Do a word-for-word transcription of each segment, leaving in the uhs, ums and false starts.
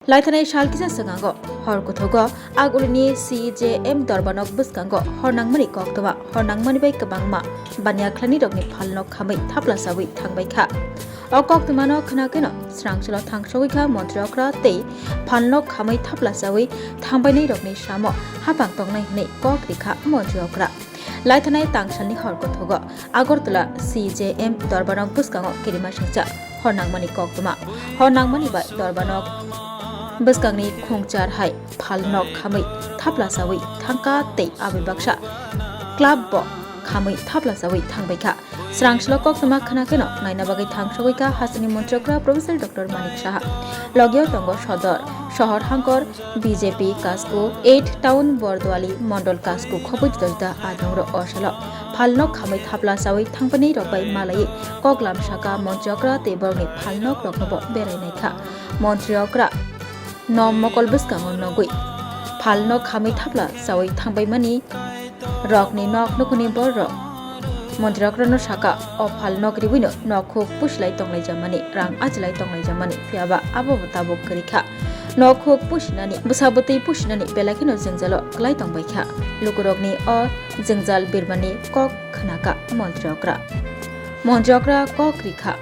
Laithanai sal kisa swkango hor kuthugo Agulini C J M dorbanok bwskango hor nangmani koktwma, hor nangmani bai kwbangma baniya khwlainirokni phalnok khamwi thapla chawi thangbai kha. O koktwmano khwnakheno swrangchalo thangsogwi kha montri okra tei phalnok khamwi thapla chawi thangbainairokni samo hapang tongnai hwnwi kok rikha montri okra. Laithanai tangsalni hor kuthugo Agartala C J M dorbanok bwskango kirimasingcha hor nangmani koktwma. Hor nangmani bai dorbanok bwskangni khungchar hai phalnok khamwi thapla chawi thangkha tei aboni baksa club bo khamwi thapla chawi thangbaikha. Swrangchalo koktwma khwnakheno naina bagwi thangsogwi kha hasteni montri okra Professor Doctor Manik Saha. Logio tongo sodor sohor hangkor B J P Kasku eight Town Borduali Mondol Kasku khobwi juda juda adongrok o salo phalnok khamwi thapla chawi thangpainai rok bai malaiwi koklam saka montri okra tei borokni phalnok roknobo berai naikha. Montri okra no mokol bwskango nogwi phalnok khamwi thapla chawi thangbaimani rokni nok nukhungni bororok montri okrano saka, o phalnok ribwino nok khuk pusilai tonglaijamani, rang achilai tonglaijamani, phiyaba abo bo tabuk kwrwi kha. Nok khuk pusinani, bwsa bwtwi pusinani belai kheno jwngjalo kwlai tongbai kha. Lukurokni o jwngjal birmani kok khwnakha montri okra. Montri okra kok rikha,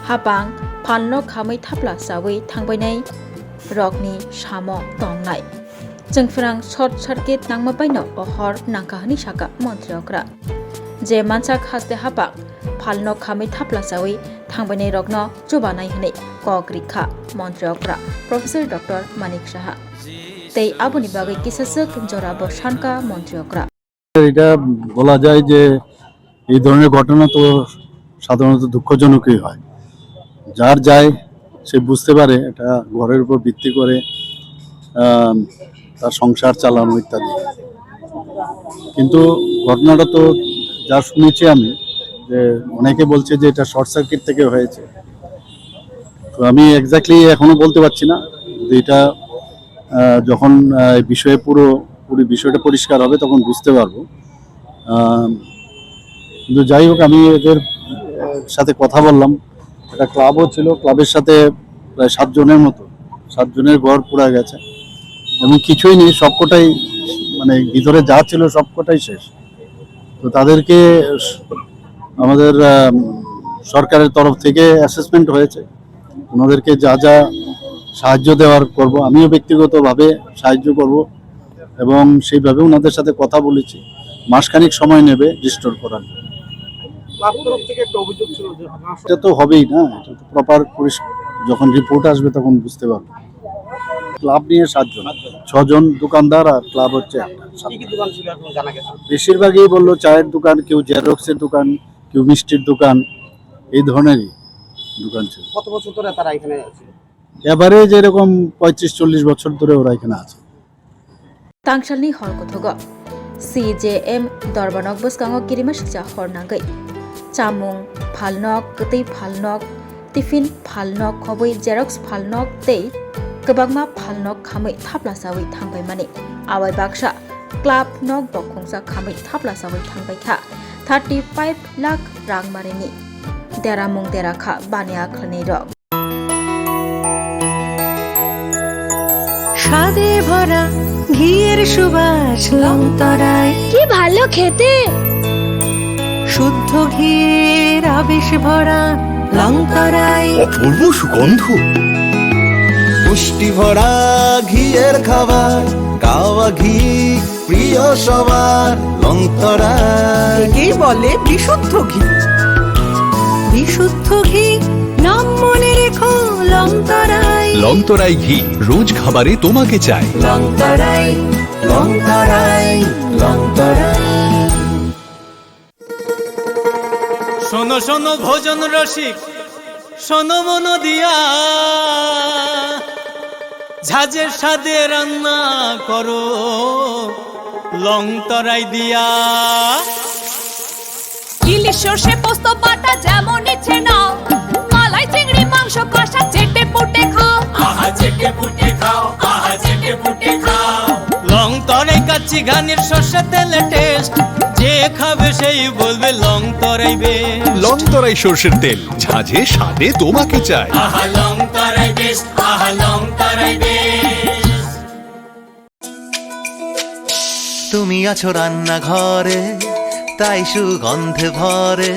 hapang phalnok khamwi thapla chawi thangbainai rokni samo tongnai. Chwngphrang short circuit nangma baino o hor nangkha hwnwi sakha montri okra. Je mansak haste hapang phalnok khamwi thapla chawi thangbainai rokno chubanai hwnwi kok rikha montri okra Professor Doctor Manik Saha. Tei aboni bagwi kisaswk jora bo sankha montri okra. এটা বলা যায় যে এই ধরনের ঘটনা তো সাধারণত দুঃখজনকই হয়। যার যায় সে বুঝতে পারে এটা ঘরের উপর ভিত্তি করে, আম, তার সংসার চালানো ইত্যাদি। কিন্তু ঘটনাটা তো যা শুনেছি আমি যে অনেকে বলছে যে এটা শর্ট সার্কিট থেকে হয়েছে। তো আমি এক্স্যাক্টলি এখনো বলতে পারছি না। যদি এটা, আহ, যখন, আহ, এই বিষয়ে পুরো, পুরো বিষয়টা পরিষ্কার হবে তখন বুঝতে পারবো। আহ, কিন্তু যাই হোক, আমি এদের, আহ, সাথে কথা বললাম। একটা ক্লাবও ছিল, ক্লাবের সাথে প্রায় সাত জনের মতো, সাত জনের ঘর পুড়ে গেছে এবং কিছুই নেই, সবকটাই, মানে, ভিতরে যা ছিল সবকটাই শেষ। তো তাদেরকে স-, আমাদের, আহ, সরকারের তরফ থেকে অ্যাসেসমেন্ট হয়েছে, ওনাদেরকে যা যা সাহায্য দেওয়ার করব, আমিও ব্যক্তিগতভাবে সাহায্য করব এবং সেইভাবে ওনাদের সাথে কথা বলেছি। মাসখানেক সময় নেবে রিস্টোর করার জন্য। ক্লাব তরফ থেকে একটা অভিযোগ ছিল যে আপনারা এটা তো হবেই না, এটা তো প্রপার পরিষ-, যখন রিপোর্ট আসবে তখন বুঝতে পারবো। ক্লাব নিয়ে সাতজন, ছজন দোকানদার আর ক্লাব হচ্ছে একটা। কি কি দোকান ছিল এখন জানা গেছে? বেশিরভাগই বললো চায়ের দোকান, কেউ জেরক্সের দোকান, কেউ মিষ্টির দোকান, এই ধরনেরই দোকান ছিল। কত বছর ধরে তারা এখানে ছিল? এভারেজ এরকম পঁয়ত্রিশ চল্লিশ বছর ধরে ওরা এখানে আছে। Tangsalni hor kuthugo C J M dorbanok bwskango kirima siksa hor nangwi chamung phalnok, kwtwi phalnok, tiffin phalnok, khobwi xerox phalnok tei kwbangma phalnok khamwi thapla chawi thangbaimani. Abai baksa club nok bo khungsa khamwi thapla chawi thangbaikha. Thirty five lakh rang marini deramung derakha baniya khwlainairok. স্বাদে ভরা ঘিয়ের সুবাস লংতরায়। কি ভালো খেতে! শুদ্ধ ঘিয়ের আবেশ ভরা লংতরায়। অপূর্ব সুগন্ধ। পুষ্টি ভরা ঘিয়ের খাবার, কাওয়া ঘি প্রিয় সবার লংতরায়। একেই বলে বিশুদ্ধ ঘি। বিশুদ্ধ ঘি, নাম মনে রেখো লংতরায়। লংতরায় ঘি, রোজ খাবারে তোমাকে চাই। লংতরায়, লংতরায়, লংতরায়। শোনো শোনো ভোজন রসিক, শোনো মন দিয়া, ঝাঁঝের স্বাদে রান্না করো লং তরাই দিয়া। ইলিশ সর্ষে পোস্ত বাটা যেমন ইচ্ছে নাও, মালাই চিংড়ি মাংস কষা চেটে পুটে খাও। আহা চেটে পুটে খাও, আহা চেটে পুটে খাও। লং তরাই কাচ্চি ঘানির সর্ষে তেলে টেস্ট, যে খাবে সেই বলবে লং তরাই বেশ। লং তরাই সর্ষের তেল, ঝাঁঝে স্বাদে তোমাকে চাই। আহা লং তরাই বেশ, আহা লং তরাই বেশ। তুমি আছো রান্নাঘরে, তাই সুগন্ধে ভরে।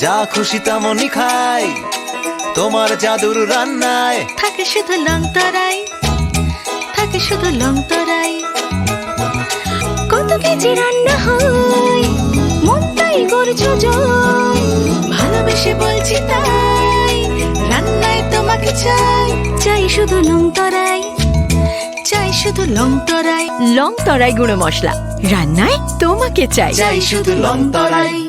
যা খুশি তেমনই খাই, তোমার জাদুর রান্নায়। থাকে শুধু লং তরাই, থাকে শুধু লং তরাই। কত কেজি রান্না হয়, মনটাই করছো জয়। ভালোবেসে বলছি তাই, রান্নায় তোমাকে চাই। চাই শুধু লং তরাই, চাই শুধু লং তরাই। লং তরাই গুঁড়ো মশলা, রান্নায় তোমাকে চাই। চাই শুধু লং তরাই।